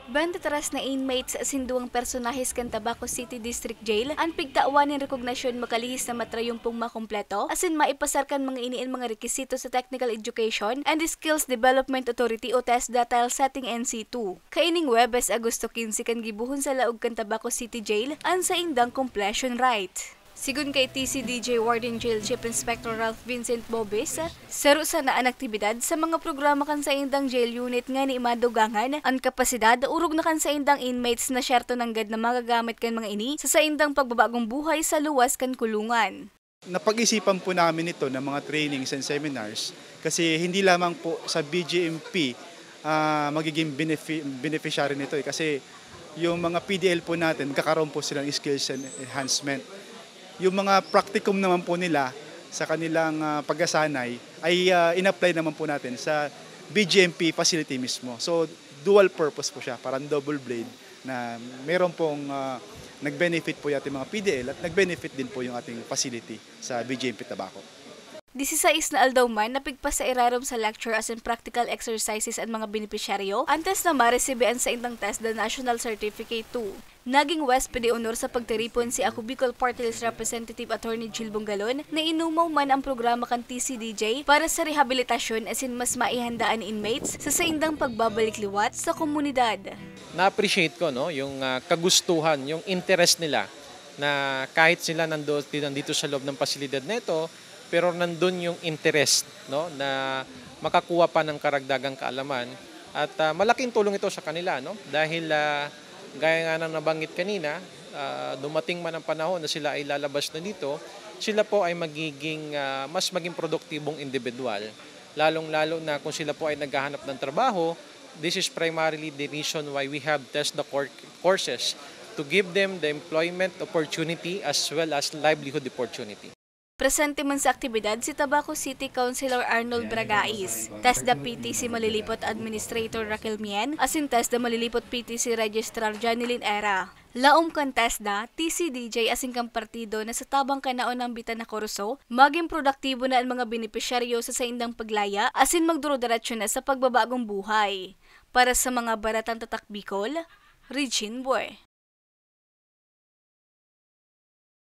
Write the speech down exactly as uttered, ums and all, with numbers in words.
Bente tres na inmates asin duwang personahes kan Tabaco City District Jail an pigtawan nin rekognasyon makalihis na matrayumpong makompleto asin maipasar kan mga ini an mga rekisito sa Technical Education and Skills Development Authority o TESDA Tile Setting N C two. Kaining Huwebes, Agosto quince, kan gibohon sa laog kan Tabaco City Jail an saindang completion rite. Sigon kay T C D J Warden Jail Chief Inspector Ralph Vincent Bobis, saro sana an aktibidad sa mga programa kan saindang jail unit ngani madugangan an kapasidad orog na kan saindang inmates na syerto nanggad na magagamit kan mga ini sa saindang pagbabagong buhay sa luwas kan kulungan. Napag-isipan po namin ito ng mga trainings and seminars kasi hindi lamang po sa B G M P, ah, magiging benefi-, beneficiary nito eh. Kasi yung mga P D L po natin, magkakaroon po silang skills and enhancement. Yung mga practicum naman po nila sa kanilang, ah, pagkasanay ay, ah, in-apply naman po natin sa B G M P facility mismo. So, dual purpose po siya, parang double blade na meron pong, ah, nag-benefit po yung ating mga P D L at nag-benefit din po yung ating facility sa B G M P Tabaco. Disisais na aldaw man, napigpas sa irarom sa lecture asin practical exercises an mga benepisyaryo antes na maresibi an saindang TESDA National Certificate two. Naging huwes de honor sa pagtiripon si Ako Bicol Party List Representative Attorney Jill Bongalon na inumaw man ang programa kan T C D J para sa rehabilitasyon asin mas maihanda an inmates sa saindang pagbabalik liwat sa komunidad. Na-appreciate ko, no, yung, ah, kagustuhan, yung interest nila na kahit sila nando-, nandito sa loob ng pasilidad na ito, pero nandun yung interest, no, na makakuha pa ng karagdagang kaalaman. At, ah, malaking tulong ito sa kanila, no? Dahil, ah, gaya nga ng nabanggit kanina, ah, dumating man ang panahon na sila ay lalabas na dito, sila po ay magiging, ah, mas maging produktibong individual. Lalong-lalo na kung sila po ay naghahanap ng trabaho, this is primarily the reason why we have TESDA cour-, courses to give them the employment opportunity as well as livelihood opportunity. Presente man sa aktibidad si Tabaco City Councilor Arnold Bragais, TESDA P T C Malilipot Administrator Raquel Mien, asin TESDA Malilipot P T C Registrar Janeline Era. Laom kan TESDA, T C D J asin kan partido na sa tabang kan naunang bitan na kurso, magin produktibo na an mga benepisyaryo sa saindang paglaya asin magduro-diretso na sa pagbabagong buhay. Para sa mga baratang Tatak Bicol, Regine Bue.